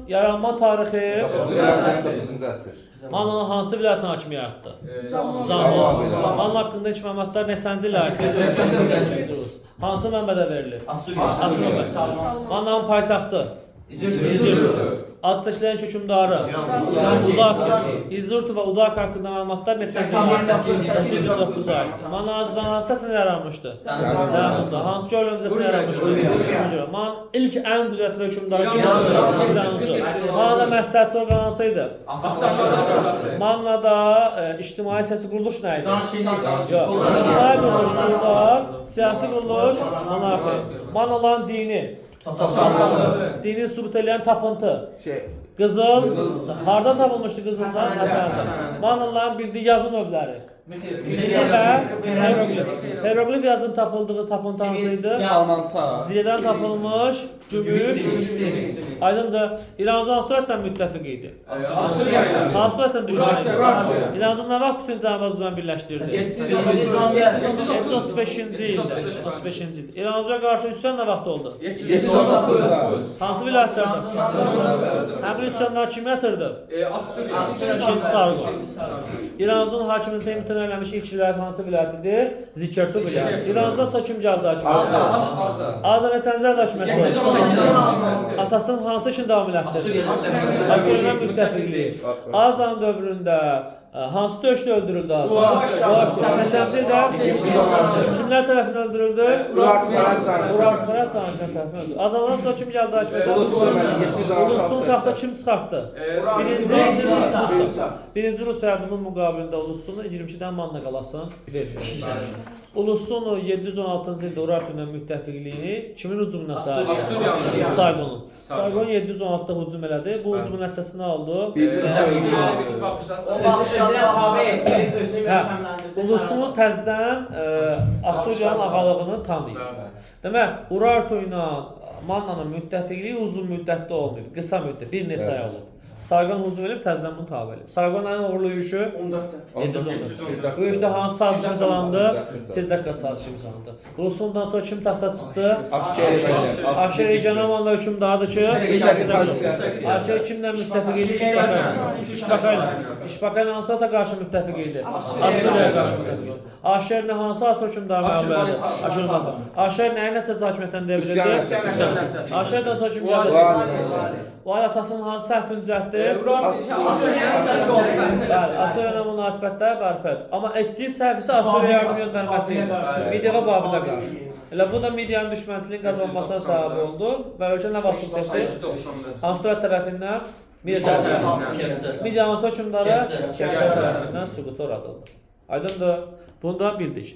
yaranma tarixi 9-cu əsr. Mannanın hansı vilayətin hakimi yaratdı? Zamon. Zamon. Manna haqqında ilk məlumatlar neçənci ildə aiddir? Hansı mənbədə verilir? Assur Assur. Mannanın paytaxtı? İzirdu. Ad seçilən hökmdarı? Udak. İzurtu və Udak haqqında məlumatlar neçənci ildə? 809 aid. Manna hansı əsrdə yaranmışdı? Cənubda. Hansı göl hövzəsində yaranmışdı? Urmiya. Manna ilk ən qüdrətli hökmdarı kim? İranzu. Manna məsləhətçi orqanı hansı idi? Mannada ictimai siyasi quruluş nə idi? Yox. İctimai quruluş qullar, siyasi quruluş monarxiya. Mannaların dini, dini sübut eləyən tapıntı. Şey, Qızıl, hardan tapılmışdı qızılsan? Həsənədə. Mannaların bildiyi yazı növləri. Mixi və hieroqlif. Hieroqlif yazının tapıldığı tapıntı hansı idi? Almansa. Zilədən tapılmış gümüş. Aydındır. İranzu hansı surətlə müttəfiq idi? Hansı surətlə düşmən idi? İranzu nə vaxt bütün Cənubi Azərbaycanı birləşdirdi? 735-ci ildə. 35-ci ildə. İranzuya qarşı üsyan nə vaxt oldu? 719. Hansı vilayətlərdə? Həmin üsyanlar kim yatırdı? İkinci Sargon. İranzunun hakimiyyətini imtina eləmiş ilk vilayət hansı vilayət idi? Zikertu vilayəti. İranzudan sonra kim gəldi hakimiyyətə? Azər neçənci ildə hakimiyyətə? Atasının hansı işini davam elətdirdi? Asuriyə müttəfiqliyi. Azan dövründə hansı döyüşdə öldürüldü Azan? Uaş. Neçənci ildə? Kimlər tərəfindən öldürüldü? Urartu tərəfindən öldürüldü. Azandan sonra kim gəldi hakimiyyətə? Ulusun taxta kim çıxartdı? Birinci Rusiya. Birinci Rusiya bunun müqabilində Ulusunu 22-dən Manna qalasını verir. Ulusunu 716-cı ildə Urartu ilə müttəfiqliyini kimin hücumuna sahib? Sargonun. Sargon 716-da hücum elədi. Bu hücumun nəticəsi nə oldu? Hə, Ulusunu təzədən Assuriyanın ağalığını tanıyır. Demək, Urartu ilə Mannanın müttəfiqliyi uzun müddətli olmayıb, qısa müddət, bir neçə ay olub. Sargon hücum edib, təzədən bunu tabe edib. Sargonun ən uğurlu yürüşü 714. Bu yürüşdə hansı saziş imzalandı? Sirdaqqa sazişi imzalandı. Ulusundan sonra kim taxta çıxdı? Aşer Canamanla hökmdardır ki, Aşer kimlə müttəfiq idi? İşbaka ilə. İşbaka ilə hansı ata qarşı müttəfiq idi? Assuriyaya qarşı müttəfiq idi. Aşer nə hansı Asur hökmdarı məğlub elədi? Aşer Baba. Aşer nəyin nəticəsi hakimiyyətdən devrildi? Aşerdən sonra kim gəldi? Vali atasının hansı səhvini düzəltdi? Bəli, Asuriya ilə münasibətlər bərpa etdi. Amma etdiyi səhv isə Asuriya yardım göndərməsi idi. Midiya və Babilə qarşı. Elə bu da Midiyanın düşmənçiliyin qazanmasına səbəb oldu və ölkə nə vaxt süqut etdi? Hansı dövlət tərəfindən? Midiya tərəfindən. Midiya hansı hökmdarı? Kərsə tərəfindən süquta uğradıldı. Aydındır? Bunu da bildik.